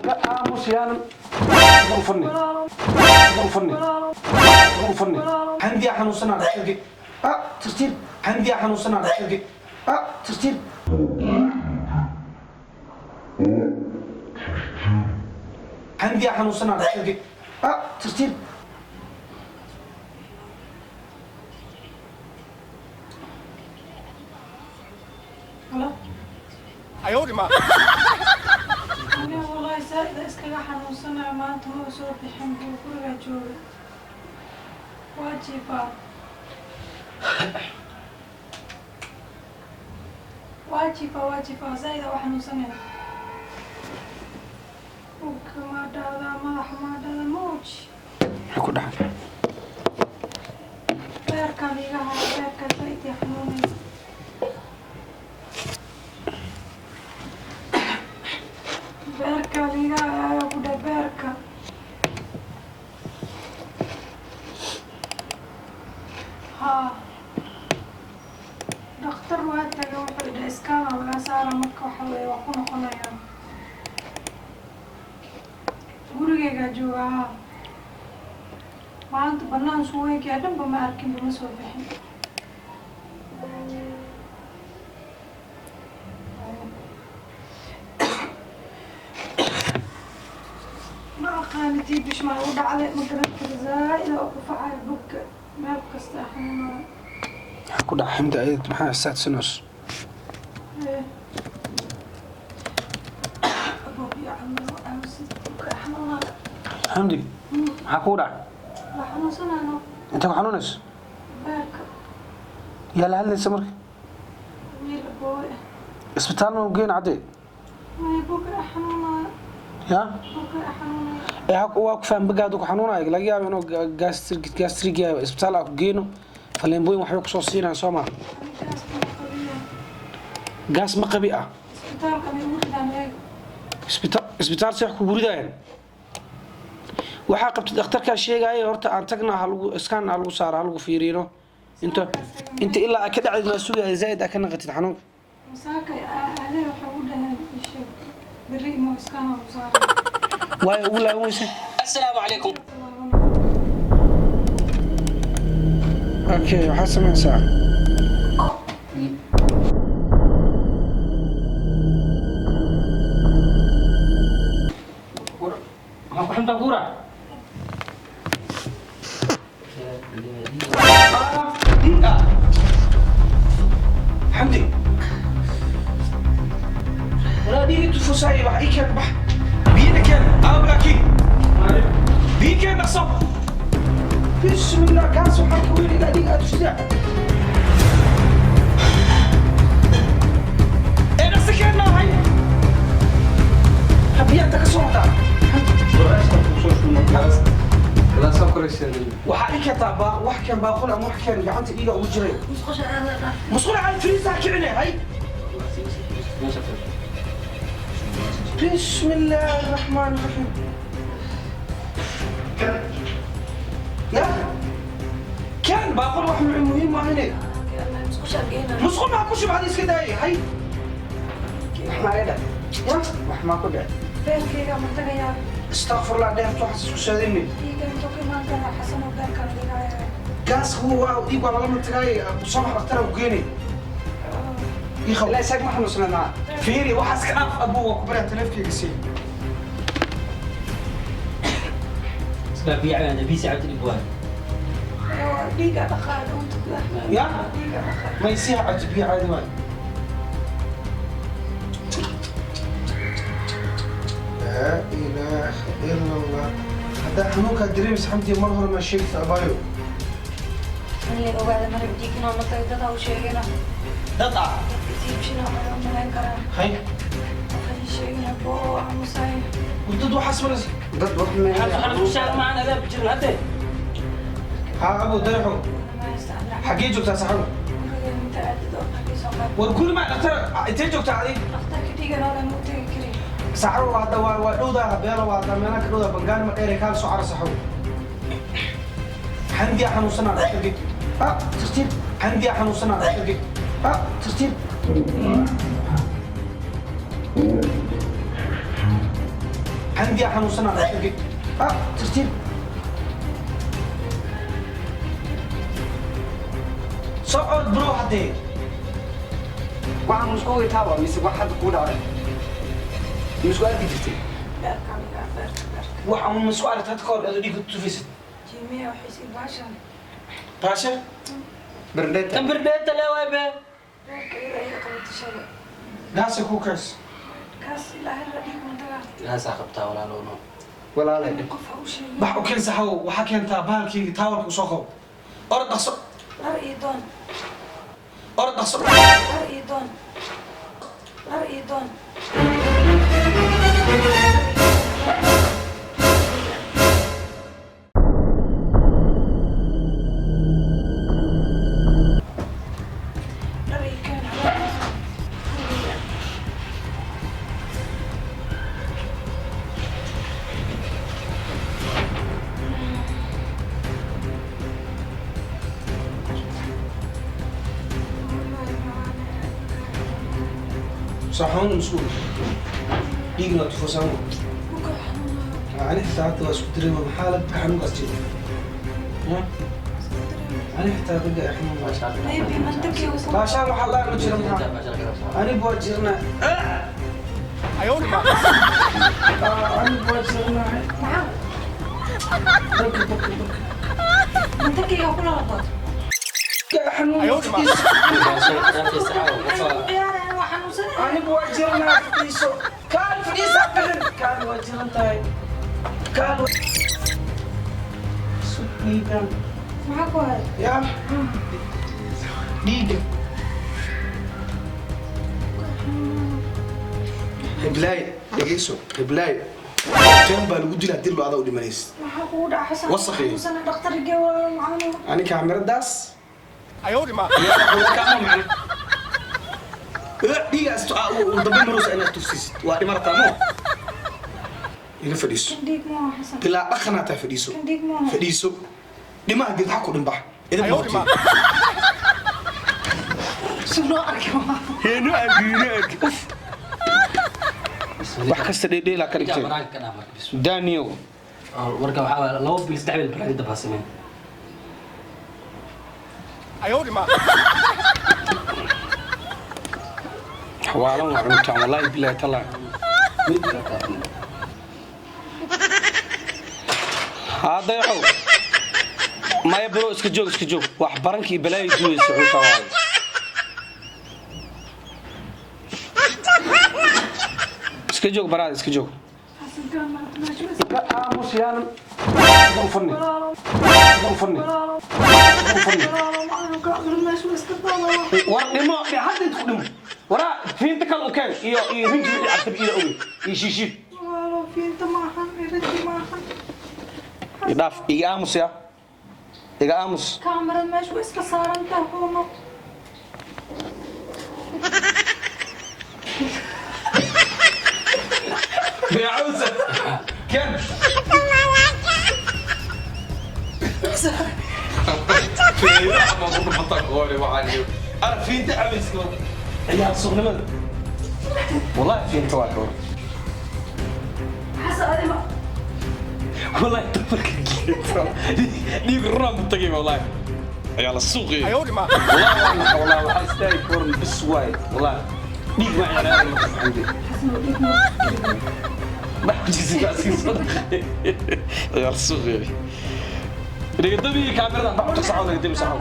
Aamus yaanan ufanni ufanni ufanni. Xamdiyaa xanuunsanaa, dhaqtarki. Ah, tartiib. Xamdiyaa xanuunsanaa, dhaqtarki. Ah, tartiib. Xamdiyaa xanuunsanaa, dhaqtarki. Ah, tartiib. Halo. 哎呦我的妈！ Aniga wallahi saaid iskaga xanuunsanaya, maanta ma soo bixin buu, gurigaa jooga, waa jiifaa, waa jiifaa, waa jiifaa, saaid u xanuunsanaya. Dhulka maa dhahdaa, madaxa maa dhahdaa, mawj. Maxaa ku dhacay? Beerkaan iga haya, beerkaa saaid ii xanuunaya. Beerka liiga hayaa ku dheh, beerka. Haa, dhakhtar waa taga, wuxuu idha scan aa laga saara. Marka waxa weeye waa ku noqonayaa, gurigaygaa jooga. Haa, maanta banaan suweynkaa dhanba ma arkinba, ma soo bixin. Ma aqaani, tiibish maa u dhacday, ma garan karo. Zaaida u qufacayo, bogga meel kasta xanuunayo. Maxaa ku dhacay Xamdi? Ayad maxaa saadsanayso? Ee. Abow, iyo cawsid, bogga xanuunayo. Xamdi, maxaa kugu dhacay? Waa xanuunsanayno. Intee ku xanuunayso? Beerka. Yaa la hadlaysa marka? Wiil aboowe ah. Isbitaal ma geyn cadde? May, bogga xanuunayo. Ya? Bogga xanuunayo. Ee waa ku faham, bagaadu ku xanuunayo, laga yaabo inuu gastric yahay. Isbitaal aa ku geyno, faleembooyin waxbay kusoo siinayaan, soo maa? Gaas ma qabiya. Gaas ma qabi ah? Isbitaalka may ugu ridaan eeg. Isbitaal see wax kugu ridaayaan? Waxaa qabtay dhakhtarkaa sheegaya. Horta aan tagna, ha lagu scan, ha lagu saaro, ha lagu fiiriino. Inta ilaa aa ka dhacdid maa sugaya, zaaid aa ka naqatid xanuunka. Masaaka aadee, waxay ugu dhaheen isheeg berri imo, scan aa lagu saara. Waayo ugu laaban weyse. السلام عليكم. Okay, waxaa samaysaa. Maxaa ku xuntaa kuura? Dhiiga. Xamdi, walaa dhiiga tufusaay. Wax ii keen, bax biyana keen. Aablaki, biyo keen, dhaqso. Bismillah, kaas waxaa ka weyn ilaa dhiiga aad tusidaa. Ee dhaqso keen maahay habiya inta ka soo wadaa. Waxaa ii keentaa baa wax keen, baaqul ama wax keen, gacanta dhiiga ugu jiray. Musqusha aada dhaf. Musqul ay firiisaa kicine hay. بسم الله الرحمن الرحيم. يا كان باقول واحد مهم هنا. Musqusha geynaa. musqul maxaa ku shubcad? Iska daayay hay. Wax maa ga dhacay? Ya? Wax maa ku dhacay? Beerkayga ma tagayaa. استغفر الله, dheertu waxaas isku saadinay. Dhiiga intuu ka imaan karaa, Xasan oo beerkaan dhigaya? Gaaska waa dhiig, waa lala matagaay. Soo bax, dhakhtar ku geenay. Ii qabo. Ilaa isaga ma xanuunsanaa. Fiiri, waxaas ka dhaaf. Abuu, waa ku baraa, taleefkayga sii. بيع نبيسي عبد الابواب. Dhiiga dhaqaa dhuunta gudaha. Ya? Dhiiga dhaqaa. Ma isii cabto biyo caadi waay. Laa ilaaha ila Allah. Haddaa xanuunkaa dareemaysa, Xamdi, mar hore maa sheegta, abaayo? In la ogaada marag dhiigina ma tagay, dad ha u sheegina. Dad ah? Dadka tiibshina ma malayn karaan. Hay. Waxay sheegina boo aamusay. Dad waxaas malas. Dad wax ma انا مش معنا لا بجرنا هذا. Haa, abu dayaxo. Ma haysta Cabdiraxmaan. Xaggee joogtaa, saxabu? Guriga inta aadid oo xaggii soo qaad. War guri maa dhakhtar, intee joogtaa adig? Dhakhtarka dhiigana oo dhan u tegi karin. Saxabu, waa hadda waa dhowdaa beelo, waa hadda meelaha ka dhowdaa bangaani, ma dheere, kaala soo cara. Saxabu, Xamdiyaa xanuunsanaa, dhakhtarki. Ah, tartiib. Xamdiyaa xanuunsanaa, dhakhtarki. Ah, tartiib. Xamdiya xanuunsanaa dhakhtarkii. Ah, tartiib. Soo orod bro haddee. Waxaan musku ogeytaaba mise wax hadda kuu dhacay? Misku arki jirtay? Beerka aniga, beerka, beerka. Wax ama masku aragta hadda ka hor adoo dhiigga tufaysid? Jimiya waxay sii baashan. Baashe? Berdeta. Tan birdheeta le waay be. Beerka iyada ayay qabatay shalay. Gaasay kuu kays. Kaas ilaahay la dhiig mantaga. Gaasaa qabtaa walaalow. Walaalay. Qof ha u sheegin. Bax u keen saxow, waxaa keentaa bahalkii taawalka usoo qabo. Orod dhaqso. Dhar iyo doon. Orod dhaqso. Dhar iyo doon. Dhar iyo doon. Dhar iyo keen, xalaal. Guriga. Saxoon mas'uul. Dhiigna tufasaan. Buka xanuunaa. Ani xitaa hadda waa isku dareema maxaa la xanuunkaas jira. Ani xitaa dadka ay xanuun waa. Maybe mantakii uu Baashaan waxaa la ma jira maxaa. Anigu waa jirnaa. 哎呦我的妈！ Anigu waa jirnaa. Maxaa? Dadka dadka dadka. Mantakii ku lalabood. Xanuun. 哎呦我的妈！ Ciyaarayaan waa xanuunsanaya. Anigu waa jirnaa fadhiiso. Kaal fadhiisa bixin. Kaal waa jiran tahay. Kaal. Sug dhiigan. Maxaa ku haray? Yaa. Dhiiga. Heblaay, dhegeyso, heblaay. Teen baa lagu dilaa dil adaa u dhimanaysid. Maxaa kugu dhaca Xasan? Wasakh iyo. Xanuunsanaya dhakhtar gee walaalo macaan. Ani kaamiradaas. 哎呦我的妈！ Dhiigaas uu dambe maraysa inaad tufsiisid. Waa dhimartaa mo. Iga fadhiiso. Kan dhiig maaha Xasan. Bilaa dhaqanaa tahay fadhiiso. Kan dhiig maaha. Fadhiiso. Dhimaha geed ha ku dhinbax. Idin 哎呦我的妈！ Si loo arki waa. Heeno arkiino arki. Uf. Wax kasta dheedheelaa ka dhigtay. Baraanka ka dhaaf marka bis. Daniel. Warka waxaa waaye 2 bil 3 bil baraanka dab ha sameyn. 哎呦我的妈！ Xawaalan waa cuntaan wallaahi bilaahi tallaahi. Haa dayaxow. Maya bro iska joog iska joog. Wax barankii balaayo duwaysa cuntaan waaye. Iska joog baraad iska joog. Xasan kan maanta meesha is- Iga aamus yaanan. Ufanni. Walaalo, Ufanni. walaalo, Ufanni. walaalo macaan ka aqrin meesha waa iska daalawa. War dhimo hadda inta ku dhimo. Waraa fiinta kale u keen iyo iyo rinji wixii cabtab ila oge iyo shiishiid. Walaalo fiinta maahan, rinji maahan. Idhaaf iga aamus ya. Iga aamus. Kaamirad meesha waa iska saaran tahay huuno. يا عوزة كم أنا في دعم يا سوق لماذا؟ والله في انت واحد Xasan adiga والله تفرق ليك الرام بالطقيمة والله يا السوق 哎呦我的妈！ والله والله والله استاي كورن بس وايد والله ليك معي انا عندي Xasan oo dhiig ma. ما جزي يا السوق يا دبي كاميرا بحط صعود دبي صعود.